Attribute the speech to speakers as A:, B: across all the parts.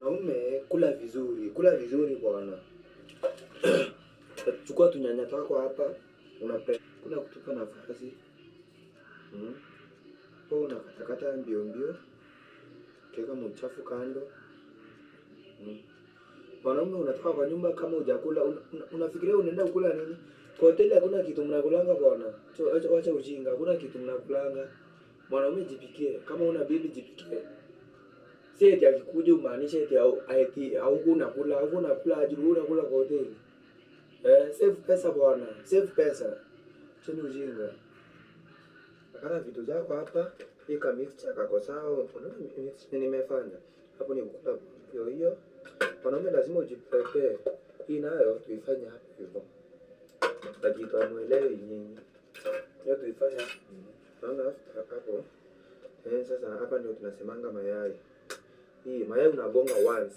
A: Naume, kula vizuri, kula vizuri bwana. Chukua tunyanya twako hapa, kuna kutupa nafasi. Kwa unakatakata mbio mbio. Kiweka mchafu kando. Mwanaume unatoka kwa nyumba kama hujakula, unafikiria unaenda kukula nini? Kwa hoteli hakuna kitu mnakulanga bwana. Wacha ujinga, hakuna kitu mnakulanga. Mwanaume jipikie, kama una bibi jipikie. Si eti akikuja umaanishe eti eti hauku unakula, hauku unakula aje unakula kwa hoteli. Save pesa bwana, save pesa. Cheni ujinga. Akana vitu zako hapa, ika mixture kako sawa. Unaona mixture nimefanya. Hapo ni kukula hiyo hiyo. Mwanaume lazima ujiprepare. Hii nayo tuifanye hapo hivyo. Lakini hamuelewi nyinyi. Hiyo tuifanye. Naona hapo. Sasa hapa ndio tunasemanga mayai. Hii mayai unagonga once.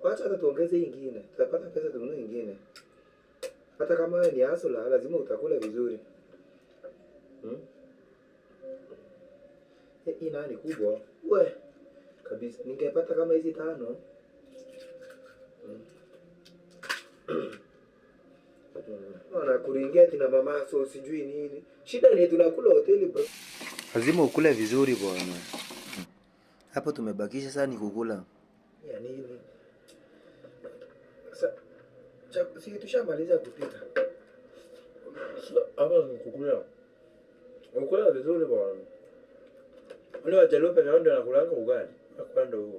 A: Wacha hata tuongeze hii ingine. Tutapata pesa tununue ingine. Hata kama wewe ni hustler lazima utakula vizuri. Hii nayo ni kubwa. We kabisa. Ningepata kama hizi 5. Wanakuringia tina mama so sijui nini. Shida ni tunakula hoteli bro. Lazima ukule vizuri bwana. Hapo tumebakisha sasa ni kukula. Ya nini? Sasa si tushamaliza kupika.
B: Hapa ni kukula. Ukula vizuri bwana. Wale wajaluo peke yao ndio wanakulanga ugali. Hapo ndio huo.